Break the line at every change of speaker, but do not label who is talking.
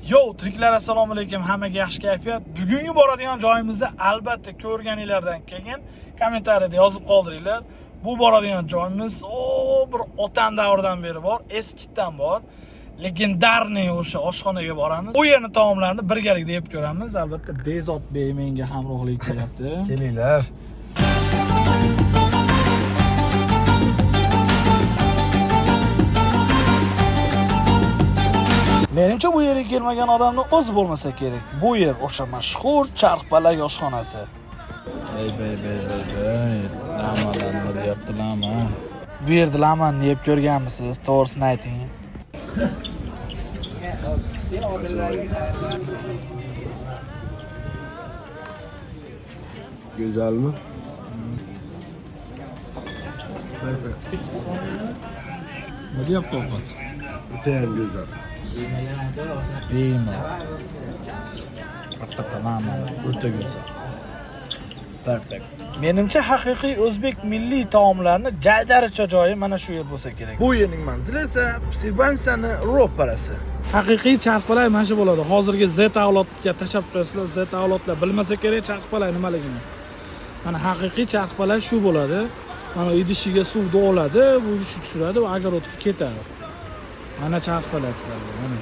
Yo, tiriklar, assalomu alaykum. Hammaga yaxshi kayfiyat. Bugungi boradigan joyimizni albatta ko'rganinglardan keyin kommentariyada yozib qoldiringlar. Bu boradigan joyimiz bir otam davridan beri bor, eskitdan bor. Легендарный o'sha oshxonaga boramiz. U yerni taomlarini birgalikda yeb ko'ramiz. Albatta Bezot bey menga hamrohlik qilyapti.
Kelinglar.
Menimcha bu yerga kelmagan odamni o'zi bo'lmasa kerak. Bu yer o'sha mashhur Charxpalak oshxonasi. Ey bey bey bey bey. Lamalar nima deyapti, lama. Bu yerda lamani yeb ko'rganmisiz? To'g'risini ayting.
Go'zalmi? Perfect.
Nima deyapti ovqat?
O'tayam go'zal.
Bemalol. Haqiqatan lamalar o'ta go'zal. Perfect. Menimcha haqiqiy o'zbek milliy taomlarini jaydaricha joyi mana shu yer bo'lsa kerak. Bu yerning manzili esa Psibansani ro'parasi. Haqiqiy charxpalak mana shu bo'ladi. Hozirgi Z avlodga tashlab qo'yasizlar, Z avlodlar bilmasa kerak charxpalak nimaligini. Mana haqiqiy charxpalak shu bo'ladi. Mana idishiga suv oladi, bu idishi tushiradi va огородga ketadi. Mana charxpalak sizlarga, mana.